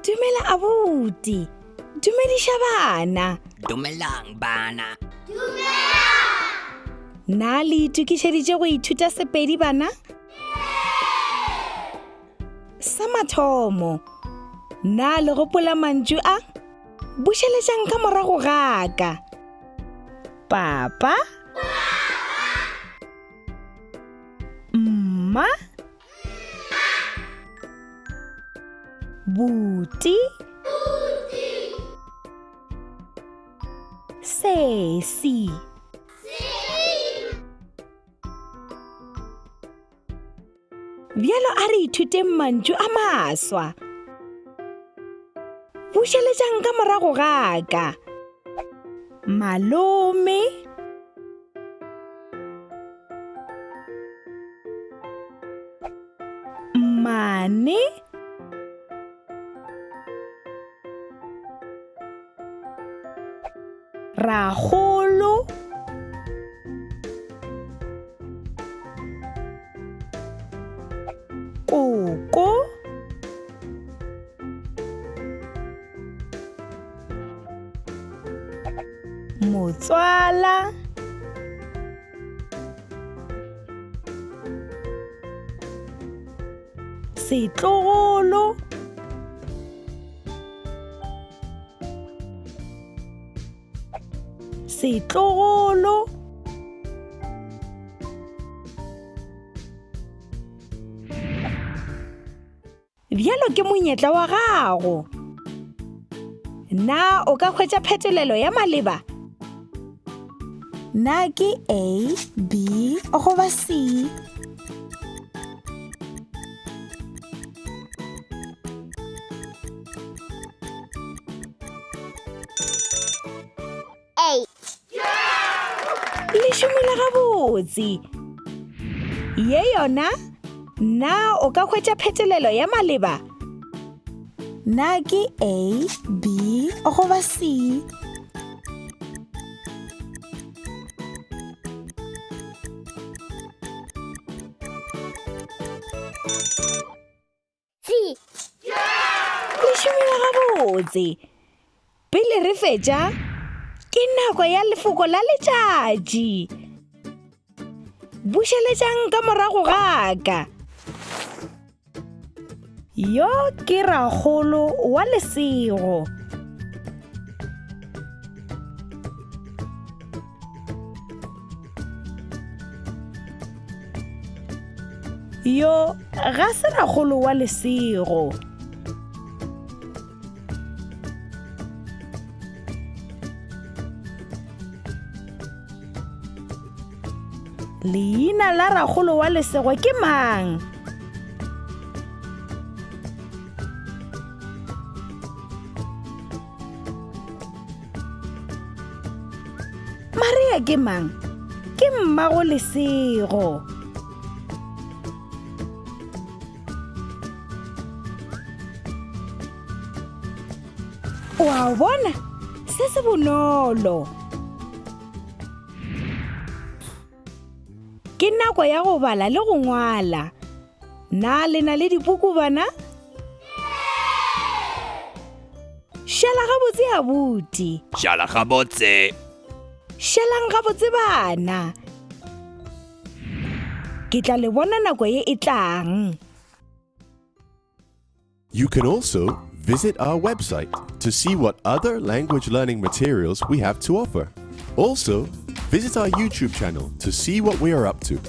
Dumela abuti. Dumediša bana. Dumelang bana. Na le itokišeditše go ithuta Sepedi bana? Sa mathomo, na le gopola mantšu a? Bušeletšang ka morago ga ka. Papa. Mma. Buti. Sesi. Bjalo a re ithuteng mantšu a maswa. Bušeletšang ka morago ga ka. Malome. Mmane. Rakgolo. Koko. Motswala. Setlogolo. Setlogolo. Bjalo ke monyetla wa gago. Na o ka hwetša phetolelo ya maleba? Na ke A, B goba C? A. Le šomile gabotse. Ye yona? Na o ka hwetša phetolelo ya maleba? Na ke A, B goba C? C. Le šomile gabotse. Pele re fetša, ke nako ya lefoko la letšatši. Bušeletšang ka morago ga ka. Yo ke rakgolo wa Lesego. Yo ga se rakgolo wa Lesego. Leina la rakgolo wa Lesego ke mang? Maria ke mang? Ke mmago Lesego. O a bona? Se se bonolo. Ke nako ya go bala le go ngwala. Na le na le dipuku bana? Šala gabotse abuti. Šala gabotse. Šalang gabotse bana. Ke tla le bona nako ye e tlang. You can also visit our website to see what other language learning materials we have to offer. Also, visit our YouTube channel to see what we are up to.